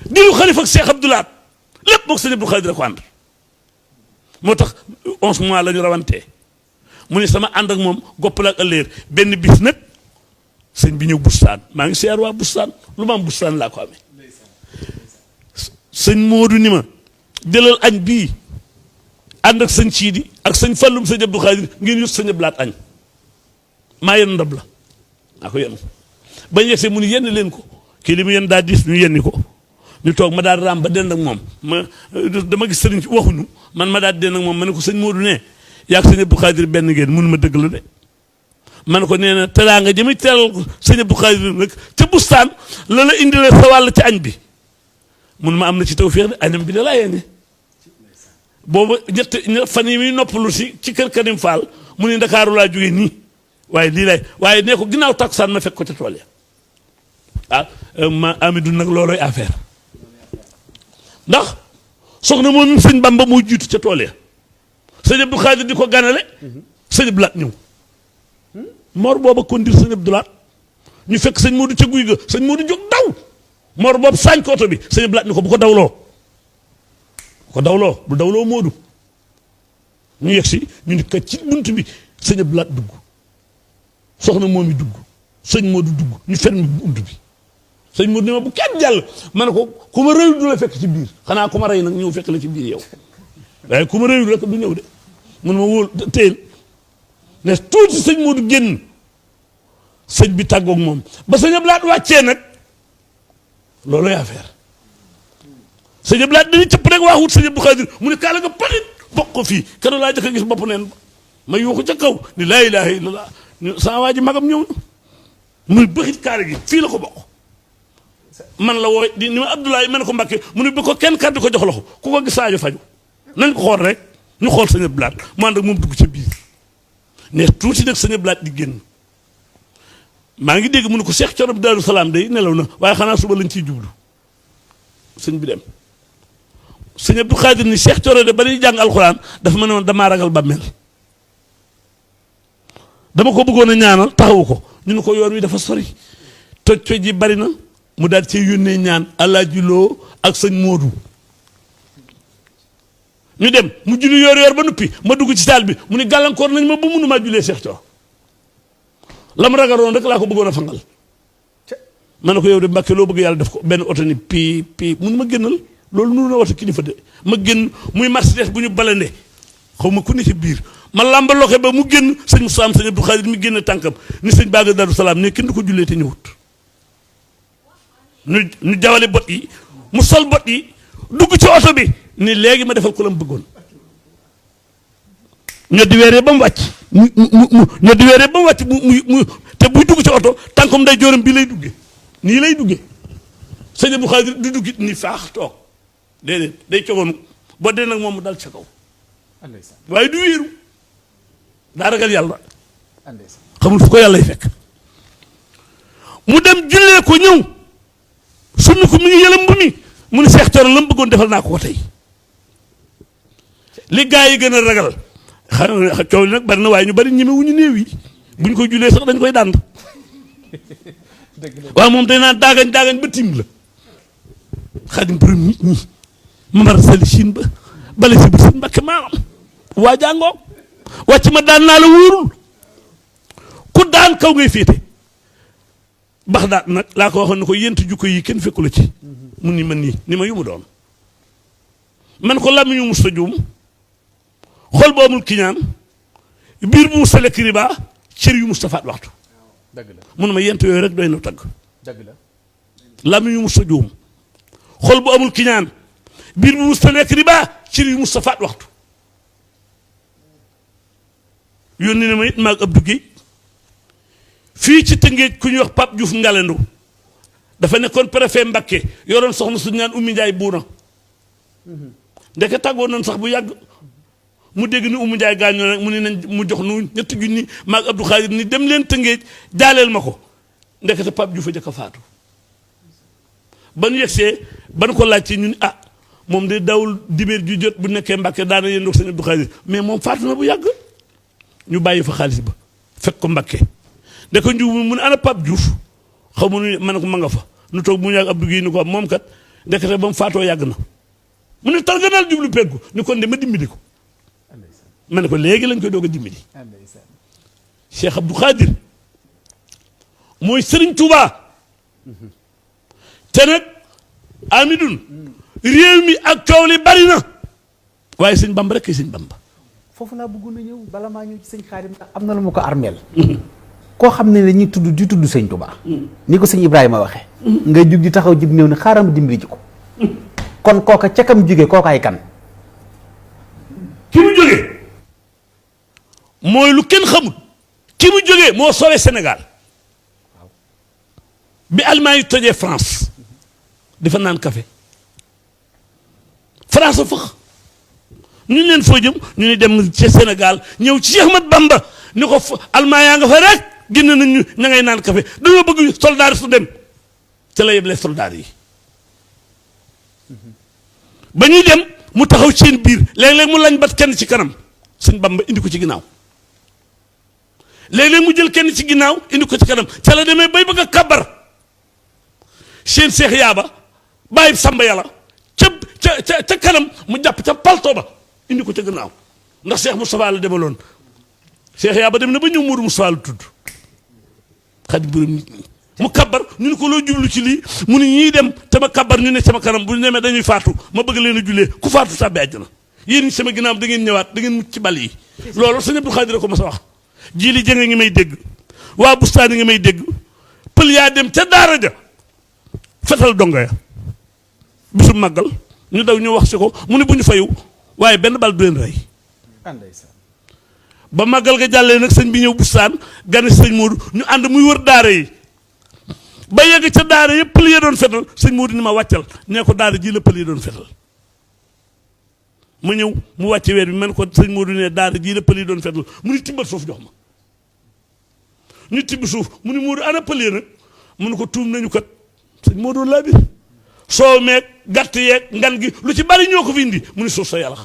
diiru xalifa ak Cheikh Abdoulaat lépp moog sëñ Abdou Khadir ko ànd moo tax 11 mois la ñu rawantee mu ne sama ànd ak moom goppal ak ëllëer benn bis nag sëñ bi ñëw bustaan maa ngi siyaar waa bustaan lu ma am bustaan laa ko amee sëñ Moodu ni ma jëlal añ bii ànd ak sëñ Siidi ak sëñ Fallum sëñ Abdou Khadir ngeen yut sëñ Ablaat añ maa yenn ndab la maa ko yenn bañ yegsee mu ni yenn leen ko kii li mu yenn daa diis ñu yenni ko ñu toog ma daal raam ba dend ak moom ma dama gis sëriñ waxuñu man ma daal dend ak moom ma ne ko sëñ Moodu ne yaa sëñ Abdou Khadir benn ngeen mun ma dëgg la de man ko nee na teraanga jëmi teral sëñ Abdou Khadir nag ca bustaan la la indile sa wàll ci añ bi mun ma am na ci tawfeex de añam bi da laa yéene boobu ñett fan yi muy noppalu si ci kër Karim Fall mu ne Ndakaaru laa jógee nii waaye lii lay waaye nee ko ginnaaw takkusaan ma fekk ko ca tool ya ah ma Amidou nag looloy affaire ndax soxna moom sëñ Bamba moo jiitu ca tool ya sëñ Abdou Khadir di ko ganale sëñ Abdou Lahat ñëw Mor booba kondir sëñ Abdou Lahat ñu fekk sëñ Modou ca guy ga sëñ Modou jóg daw Mor boobu saañ ko oto bi sëñ Abdou Lahat ni ko bu ko dawloo bu dawloo Modou ñu yegg si ñu ni kat ci bunt bi sëñ Abdou Lahat dugg soxna moom yi dugg sëñ Modou dugg ñu ferme bunt bi sëñ Modou ni ma bu kenn jàll ma ne ko ku ma rëyul du la fekk ci biir xanaa ku ma rey nag ñëw fekk la ci biir yow waaye ku ma rëyul rek du ñëw de mun ma wóol téel ne tuuti sëñ Modou génn sëñ bi tàggoog moom ba sëñ Abdou Lahat wàccee nag looloy affaire sëñ Abdou Lahat dañuy cëpp rek waa wut sëñ Abdou Khadir mu ne kaala nga palit bokk ko fii keroog laa jëkk a gis bopp neen ma yuuxu ca kaw ni laa ilaaha illallah sama waa ji magam ñëw na muy bëxit kaala gi fii la ko bokk man la woo di ni ma Abdoulaye ma ne ko Mbàkke mu ne bi ko kenn kàddu ko jox loxo ku ko gis saajo faju nañ ko xool rek ñu xool sëñ Abdou Lahat mu ànd ak moom dugg ca biir ne tuuti nag sëñ Abdou Lahat di génn maa ngi dégg mu ne ko Cheikh Thioro Daaru Salaam day nelaw na waaye xanaa suba lañ ciy jublu sëñ bi dem sëñ Abdou Khadir ni Cheikh Thioro de ba ñuy jàng alxuraan dafa ma ne woon damaa ragal bàmmeel dama ko bëggoon a ñaanal taxawu ko ñu ne ko yoon wi dafa sori toj ji bari na mu daal cee yónnee ñaan Alaaji Lo ak sëñ Moodu ñu dem mu julli yor ba noppi ma dugg ci saal bi mu ni gàllankoor nañ ma ba mënumaa jullee Cheikh Thioro la mu ragaloon rek laa ko bëggoon a fangal ma ne ko yow de Mbàkke loo bëgg yàlla def ko benn oto ni pii mun ma génnal loolu nuru na wata kilifa de ma génn muy Mercedes bu ñu balande xaw ma ku ne ci biir ma làmba loxe ba mu génn sëñ Moussa sëñ Abdou Khadir mi génn tànkam ni sëñ Baaga Daaru Salaam ne kenn du ko jullee te ñëwut ñu jawale bot yi mu sol bot yi dugg ci oto bi ni léegi ma defal ko la mu bëggoon ñoo di weeree ba mu wàcc ñoo di weeree ba mu wàcc mu te buy dugg ci oto tànkom day jooram bii lay duggee nii lay duggee sëñ Abdou Khadir du duggit ni faax toog déedéet day cogoon boo dee nag moom mu dal ca kaw waaye du wéeru daa ragal yàlla xamul fu ko yàllay fekk mu dem jullee ko ñëw summi ko mi ngi yëlam bu mi mu ni Cheikh Thioro la mu bëggoon defal naa ko tey li gaa yi gën a ragal xam coow li nag bari na waaye ñu bari ñemewuñu néew yi buñ ko jullee sax dañ koy dànd waaw moom day naan daagañ ba tim la xadim borom nit ñi mamar sali Chine ba bale si bir sëñ Mbàkke maamam waa jàngoo wàcc ma daan naa la wóorul ku daan kaw ngay féete bax daat nag laa ko waxoon ne ko yent jukko yi kenn fekku la ci mun ni ma nii ni ma yu mu doon man ko làmmiñu musta juum xol bu amul kiñaan biir bu musta lekk riba cër yu musta faat waxtu mun ma yent yooyu rek doy na tagg làmmiñu musta juum xol bu amul kiñaan biir bu musta lekk riba cër yu musta faat waxtu yónni na ma it maag Abdou Guèye fii ci Tëngéej ku ñuy wax Pape Diouf Ngalendu dafa nekkoon préfet Mbakke yoroon soxna suñu naan Oumy Ndiaye buuna ndeke tàggoo nañ sax bu yàgg mu dégg ni Oumy Ndiaye gaañoo nag mu ne nañ mu jox nu ñetti junni maag Abdou Khadir ni dem leen Tëngéej jaaleel ma ko ndekete Pape Diouf a jëkk a faatu ba nu yegsee ba nu ko laajte ñu ni moom de dawul dibéer ju jot bu nekkee Mbakke daana yéendoog sëñ Abdou Khadir mais moom faatu na bu yàgg ñu bàyyi fa xaalis ba fekk ko Mbakke de ko njuum mu ne ana Pape Diouf xaw ma nu ma ne ko ma nga fa nu toog mu ñàkk Abdou Guèye ni ko moom kat ndekete ba mu faatoo yàgg na mu ne targanal jublu penku ni kon de ma dimbali ko ma ne ko léegi lañ koy doog a dimbali Cheikh Abdou Khadir mooy Serigne Touba te nag amidun réew mi ak coow li bari na waaye sëñ Bamba rek kay sëñ Bamba. foofu laa bëggoon a ñëw bala maa ñëw ci sëñ Xaadim ndax am na lu ma ko armeel koo xam ne dañuy tudd di tudd sëñ Touba ni ko sëñ Ibrahima waxee ngay jug di taxaw jib néew ne xaaral ma dimbali ji ko kon kooka ca kam jóge kookaay kan ki mu jógee mooy lu kenn xamul ki mu jógee moo sauvé Sénégal bi Allemagne yi tojee France dafa naan café France a fëx ñu leen foo jëm ñu ni dem ci Sénégal ñëw ci Cheikh Ahmad Bamba ni ko Allemagne yaa nga fa rek génn nañ ñu ña ngay naan café dañoo bëgg soldat su dem te la yeble soldat yi ba ñuy dem mu taxaw seen biir léeg-léeg mu lañ bat kenn ci kanam sëñ Bamba indi ko ci ginnaaw léeg-léeg mu jël kenn ci ginnaaw indi ko ci kanam ca la demee bay bëgg a kabar seen seex yaaba bàyyi samba yàlla ca kanam mu jàpp ca palto ba indi ko ca gannaaw ndax Cheikh Moustapha la demaloon seex yaaba dem na ba ñëw Mourou Moustapha la tudd xadi borom nit ñi mu kabar ñu ne ko loo jublu ci lii mu ne ñii dem te ma kabar ñu ne sama kanam bu ñu demee dañuy faatu ma bëgg leen a jullee ku faatu tàbbi àjjana yéen ñi sama ginnaaw da ngeen ñëwaat da ngeen mucc ci bal yi loolu sëñ Abdou Khadir ko ma sa wax ji li jënge ngi may dégg waa bustaan ngi may dégg pël yaa dem ca daara ja fetal dongo ya bisu màggal ñu daw ñu wax si ko mu ne bu ñu fayu waaye benn bal du leen rey ba màggal ga jàllee nag sëñ bi ñëw bustaan gane sëñ Modou ñu ànd muy wër daara yi ba yegg ca daara yëpp pël ya doon fetal sëñ Modou ni ma wàccal nee ko daara ji la pël ya doon fetal ma ñëw mu wàcce weer bi man ko sëñ Modou ne daara ji la pël yi doon fetal mu ni tibbal suuf jox ma ñu tibb suuf mu ni Modou ana pël ya nag mu ne ko tuum nañu kat sëñ Modou laa biir soo meeg gàtt yeeg ngan gi lu ci bari ñoo ko fi indi mu ni suuf sa yàlla